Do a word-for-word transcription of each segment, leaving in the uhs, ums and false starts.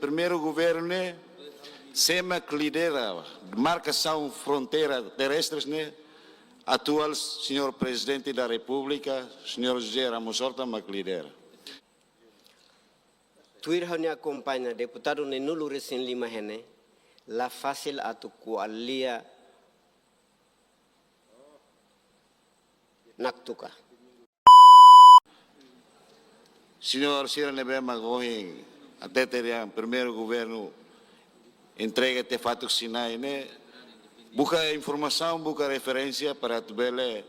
Primeiru governu ne'e, sé mak lidera markasaun fronteira terrestres ne'e, atuál señór Prezidente da Repúblika, señór José Ramos Horta mak lidera. Tuir ha'u-nia akompaña deputadu neenulu-resin-lima ne'e, la fasil atu ko'alia Naktuka. Señór sira ne'ebé mak ohin hatete dehan primeiru governu entrega tiha fatuk sinai ne'e, buka informasaun, buka referénsia para atu bele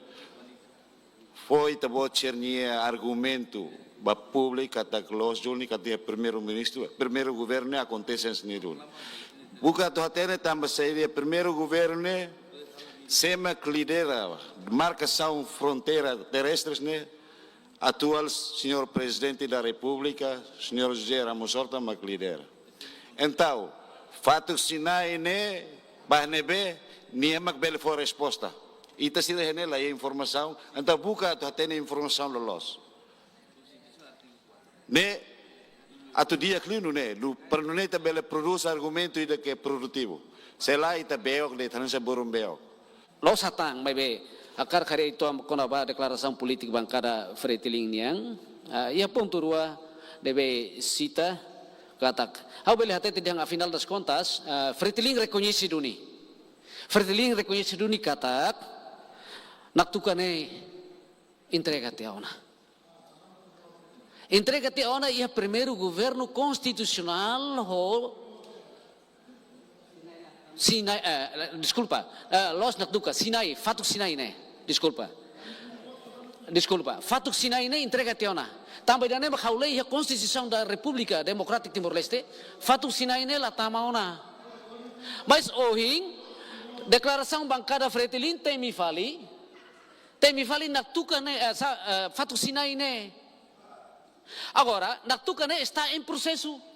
fó ita-boot sira-nia argumentu ba públiku katak loos duni katak primeiru-ministru, primeiru governu ne'e akontese hanesan ne'e duni. Buka atu hatene tanba saida primeiru governu ne'e, sé mak lidera markasaun fronteira terrestres ne'e, atuál señór Prezidente da Repúblika, señór José Ramos Horta mak lidera. Entaun, fatuk sinai ne'e ba ne'ebé, nia mak bele fó resposta. Ita sira iha ne'e la iha informasaun, entaun buka atu hatene informasaun loloos. Ne'e atu di'ak liu nune'e, lu, para nune'e ita bele prodús argumentu ida ke produtivu. Se lae ita beok de'it, hanesan burung beok. Loos hatán, maibé hakarak haree uitoan kona-ba deklarasaun polítika bankada Fretilin nian. Ah, iha pontu rua ne'ebé sita katak, ha'u bele hatete dehan afinál das kontas, ah, Fretilin rekoñese duni. Fretilin rekoñese duni katak Naktuka ne'e entrega tiha ona. Entrega tiha ona iha primeiru governu konstitusionál ho sinai, eh, deskulpa, eh, loos Naktuka, sinai, fatuk sinai ne'e, deskulpa. Deskulpa, fatuk sinai ne'e entrega tiha ona. Tanba ida-ne'e mak ha'u lee iha Konstituisaun da Repúblika Demokrátika Timor-Leste, fatuk sinai ne'e la tama ona. Mas ohin, deklarasaun bankada Fretilin temi fali, temi fali Naktuka ne'e, eh, sa-, eh, fatuk sinai ne'e. Agora, Naktuka ne'e está em processo.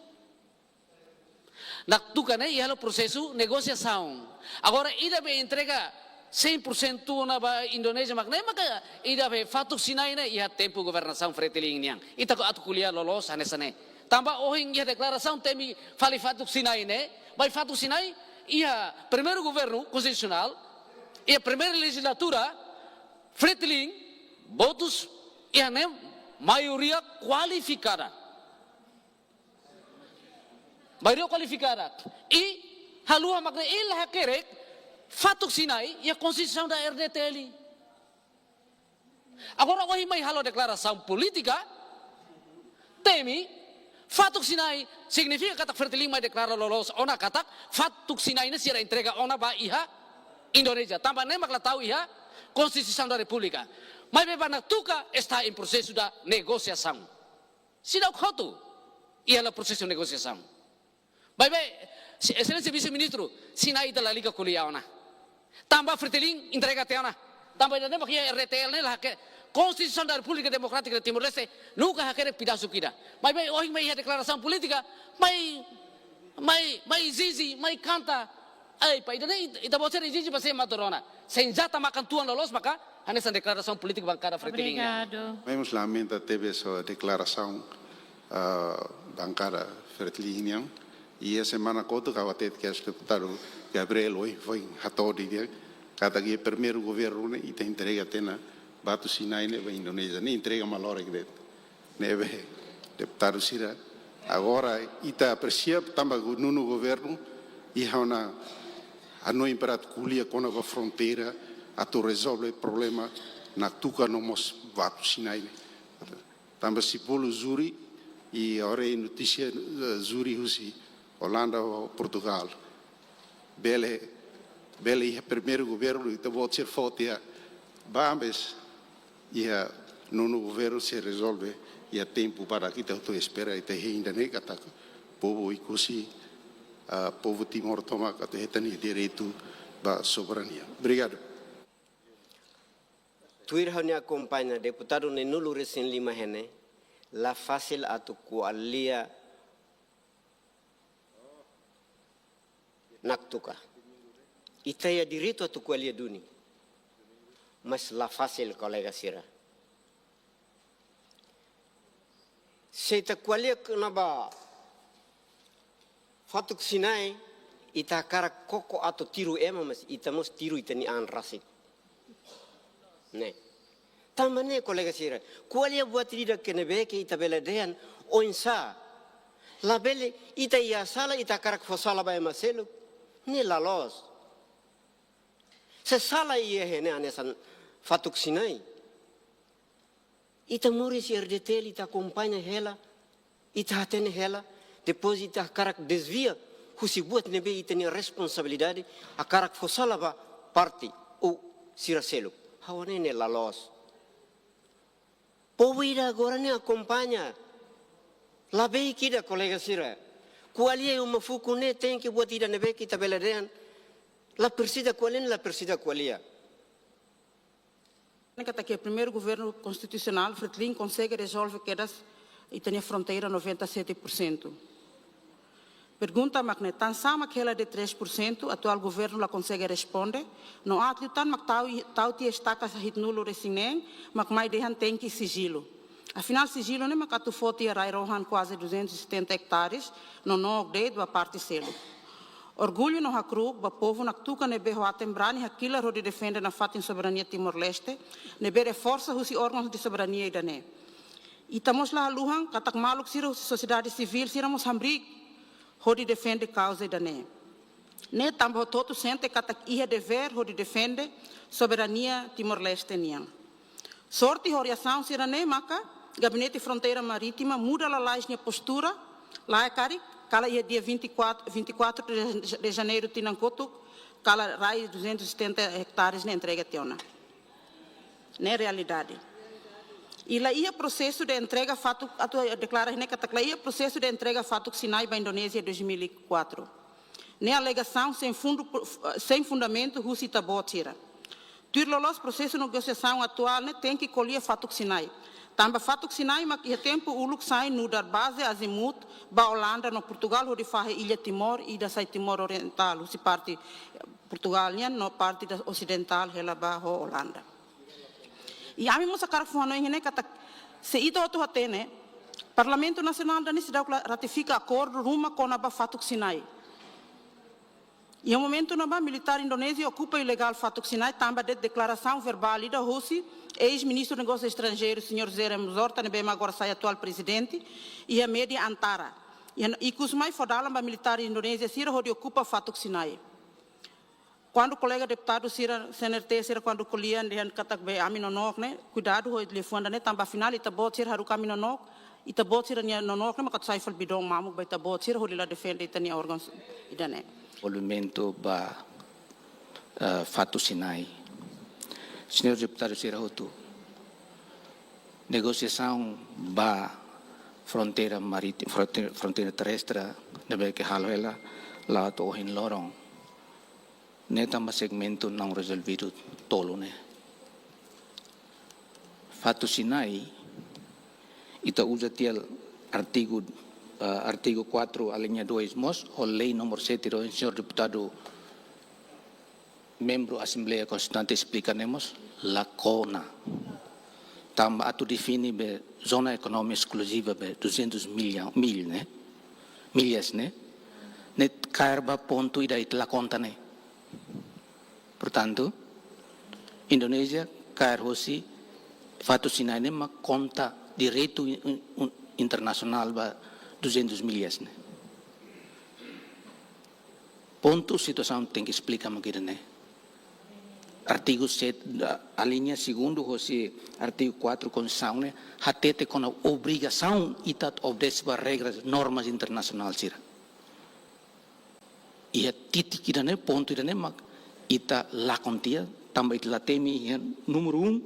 Naktuka ne'e iha halo prosesu negosiasaun. Agora, ida be entrega cem por cento ona ba Indonézia mak ne'e, maka ida be fatuk sinai ne'e iha tempu governasaun Fretilin nian. Ita atu ko'alia loloos hanesan ne'e. Tanba ohin iha deklarasaun temi fali fatuk sinai ne'e, maibé fatuk sinai iha primeiru governu konstitusionál, iha primeira lejizlatura, Fretilin, votus iha ne'e maioria kualifikada. Maioria kualifikada. I haluha mak ne'e, i la hakerek fatuk sinai iha Konstituisaun da R D T L. Agora ohin mai halo deklarasaun polítika, temi fatuk sinai, signifika katak Fretilin mai deklara loloos ona katak fatuk sinai ne'e sira entrega ona ba iha Indonézia. Tanba ne'e mak la tau iha Konstituisaun da Repúblika. Maibé ba Naktuka está em processo da negociação. Seidauk hotu iha halo prosesu negosiasaun. Maibé, Exelénsia Vise-Ministru, sinai ita lalika ko'alia ona. Tanba Fretilin entrega tiha ona. Tanba ida-ne'e mak iha R D T L ne'e la hakerek, Konstituisaun da Repúblika Demokrátika Timor-Leste nunka hakerek pedasuk ida. Maibé ohin mai iha deklarasaun polítika, mai, mai, mai ezije, mai kanta. Ai, pa ida-ne'e ita, ita-boot sira ezije ba sé mak atu rona. Senjata makan tuan loloos maka hanesan deklarasaun polítika bankada Fretilin. Obrigado. Maibé mós lamenta tebes ho deklarasaun, ah, bankada Fretilin nian. I iha semana kotuk ha'u hatete kedas ho deputadu Gabriel ohin foin hato'o dehan katak iha primeiru governu ne'e ita entrega tiha ona fatuk sinai ne'e ba Indonézia, ne'e entrega malorek de'it. Ne'ebé, deputadu sira, agora ita apresia tanba nonu governu iha ona hanoin para atu ko'alia kona-ba fronteira, atu rezolve problema Naktuka no mós fatuk sinai ne'e. Tanba sei bolu júri, i haree notísia, eh, júri husi Olanda ho Portugal. Bele, bele iha primeiru governu ita-boot sira foti ya. Ba ambes iha nonu governu sei rezolve iha tempu badak, ita hotu espera, ita hein ida-ne'e katak povu Oekusi, ah, povu Timor tomak atu hetan nia direitu ba soberania. Obrigadu. Tuir ha'u-nia akompaña deputadu neenulu-resin-lima ne'e, la fasil atu ko'alia Naktuka. Ita iha direitu atu ko'alia duni. Mas la fasil, kolega sira. Se ita ko'alia kona-ba Fatuk Sinai, ita hakarak koko atu tiru ema, mas ita mós tiru ita-nia an rasik. Ne'e. Tanba ne'e, kolega sira, ko'alia buat ida-ne'ebé ke ita bele dehan, oinsá. Labele, ita iha sala, ita hakarak fó sala ba ema seluk. Ne'e la loos. Se sala iha ne'e hanesan Fatuk Sinai. Ita moris iha R D T L, ita akompaña hela, ita hatene hela, depois ita hakarak dezvia husi buat ne'ebé ita-nia responsabilidade, hakarak fó sala ba parte ou sira seluk. Ha'u hanoin ne'e la loos. Povu ida agora ne'e akompaña. Labele ida, kolega sira. Ko'alia iha uma fukun ne'e tenke buat ida-ne'ebé ke ita bele dehan. La presiza ko'alia, la presiza ko'alia. Ne'e katak primeiru governu konstitusionál, Fretilin, konsege rezolve kedas ita-nia fronteira noventa e sete por cento. Pergunta mak ne'e, tansá mak hela de'it três por cento, atuál governu la konsege responde, no aat liután mak tau, tau tiha estaka hitunulu resin neen, mak mai dehan tenke sijilu. Afinál, sijilu ne'e mak atu foti rai rohan kuaze duzentos e setenta hectares, no nonook de'it ba parte seluk. Orgullu no hakru'uk ba povu Naktuka ne'ebé ho aten brani hakilar hodi defende nafatin soberania Timor-Leste, ne'ebé reforsa husi órgauns de soberania ida-ne'e. Ita mós la haluhan katak maluk sira husi sosiedade sivíl sira mós hamriik hodi defende kauza ida-ne'e. Ne'e tanba hotu-hotu sente katak iha devér hodi defende soberania Timor-Leste nian. Sorte ho reasaun sira-ne'e maka Gabinete Fronteira Marítima muda lalais nia postura, lae karik, kala iha dia vinte e quatro, vinte e quatro de, de janeiro tinan kotuk, kala rai duzentos e setenta hectares ne'e entrega tiha ona. Ne'e realidade. I la iha prosesu de entrega Fatuk, atu deklara ne'e katak la iha prosesu de entrega Fatuk Sinai ba Indonézia dois mil e quatro. Ne'e alegasaun sein fundu, sein fundamentu husi ita-boot sira. Tuir loloos prosesu negosiasaun atuál ne'e tenke ko'alia Fatuk Sinai. Tanba Fatuk Sinai mak iha tempu uluk sai nu'udar baze azimut ba Olanda no Portugal hodi fahe illa Timor ida sai Timor Orientál, husi parte Portugal nian no parte da osidentál hela ba ho Olanda. I ami mós hakarak fó hanoin ne'e katak, se ita hotu hatene, Parlamentu Nasionál ida-ne'e seidauk la ratifika akordu ruma kona-ba Fatuk Sinai. Iha momentu ne'ebá militár Indonézia okupa ilegál Fatuk Sinai tanba de'it deklarasaun verbál ida husi eis-ministru negósius estranjeirus, señór José Ramos-Horta, ne'ebé mak agora sai atuál prezidente, iha média Antara. Iha, ikus mai fó dalan ba militár Indonézia sira hodi okupa Fatuk Sinai. Kuandu kolega deputadu sira, C N R T sira kuandu ko'alia dehan katak be ami nonook ne'e, kuidadu ho liafuan ida-ne'e, tanba afinál ita-boot sira haruka ami nonook, ita-boot sira-nia nonook ne'e mak atu sai fali bidon mamuk ba ita-boot sira hodi la defende ita-nia órgauns ida-ne'e. Envolvimentu ba, eh, Fatuk Sinai. Señór deputadu sira hotu, negosiasaun ba fronteira marítima, fronteira, fronteira terrestre, ne'ebé ke halo hela, la'o to'o ohin loron. Ne'e tanba segmentu não resolvido tolu ne'e. Fatuk Sinai, ita uza tiha artigu, eh, artigu quatro, alínea dois mós, ho lei númeru sete, do señór deputadu membru Asembleia Konstituinte esplika ne'e mós, la kona. Tanba atu define be zona ekonomia eskluziva be duzentos milha, mil ne'e, milhas ne'e, ne'e kaer ba pontu ida ita la konta ne'e. Portantu, Indonézia kaer hosi Fatuk Sinai ne'e mak konta direitu in-, in-, internasionál ba duzentos milhas ne'e. Pontu situasaun tenke esplika mak ida-ne'e. Artigu sete, a-, alínea segundu hosi artigu quatro Konstituisaun ne'e hatete kona obrigasaun ita obedese ba regras, normas internasionál sira. Iha titik ida-ne'e, pontu ida-ne'e mak ita lakon tiha, tanba ita la temi iha númeru um,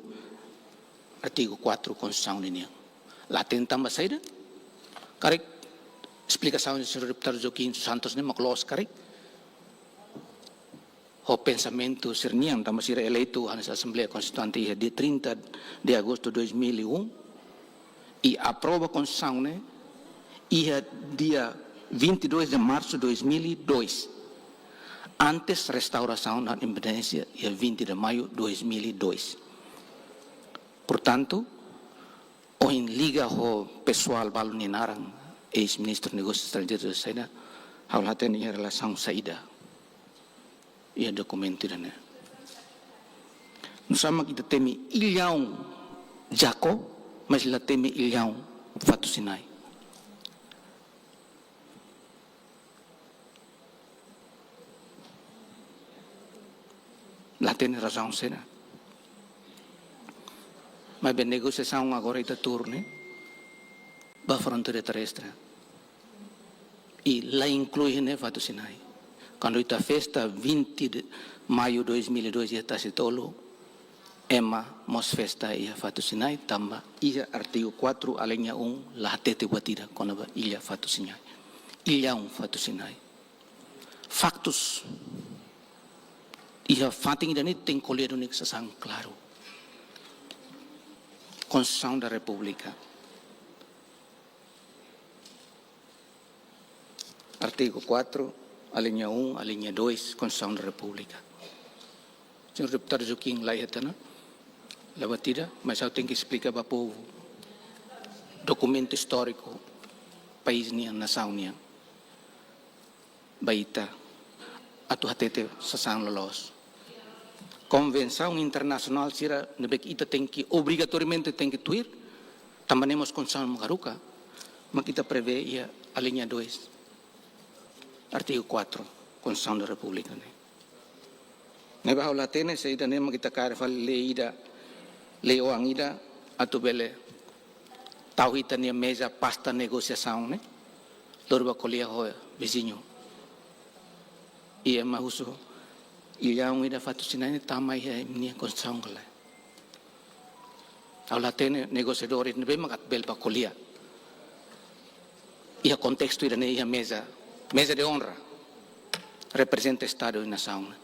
artigu quatro Konstituisaun ninian. La hatene tanba saida? Karik esplikasaun señór deputadu Joaquim Santos ne'e mak loos karik. Ho pensamentu sira-nian, tanba sira eleitu hanesan Asembleia Konstituinte iha dia trinta de agosto dois mil e um, i aprova Konstituisaun ne'e iha dia vinte e dois de março dois mil e dois, antes restaurasaun independénsia iha vinte de maio dois mil e dois. Portantu, ohin liga ho pesoál balu nia naran, eis-ministru negósius estranjeirus saida, Ha'u la hatene iha relasaun saida iha dokumentu ida-ne'e. Nusá mak ita temi ilhaun Jaco, mas la temi ilhaun Fato Sinai. La hatene razaun saida. Maibé negosiasaun agora ita tuur ne'e ba fronteira terrestre. I la inklui ne'e Fato Sinai. Kuandu ita festa vinte de maio dois mil e dois iha Tasitolu, ema mós festa iha Fato Sinai, tanba iha artigu quatro, alínea um, la hatete buat ida kona-ba ilha Fato Sinai. Ilhaun Fato Sinai. Faktus iha fatin ida-ne'e tenke ko'alia duni sasán klaru. Konstituisaun da Repúblika. Artigu quatro, alínea um, alínea dois, Konstituisaun da Repúblika. Señór Deputadu Joaquim la iha tiha ona, la buat ida, mas ha'u tenke esplika ba povu. Dokumentu istóriku, país nian, nasaun nian. Ba ita, atu hatete sasán loloos. Konvensaun internasionál sira ne'ebé ita tenke, obrigatoriamente tenke tuir, tanba ne'e mós Konstituisaun mak haruka, mak ita prevee iha alínea dois, artigu quatro, Konstituisaun da Repúblika ne'e. Ne'ebé ha'u la hatene se ida-ne'e mak ita kaer fali lei ida, lei oan ida, atu bele tau iha ita-nia meza pasta negosiasaun ne'e, lori ba ko'alia ho viziñu. I ema husu, ilhaun ida Fato Sinai ne'e tama iha imi-nia Konstituisaun ka lae. Ha'u la hatene negosiadór ne'ebé mak atu bele ba ko'alia iha kontestu ida-ne'e iha meza, meza de honra, reprezenta Estadu i nasaun.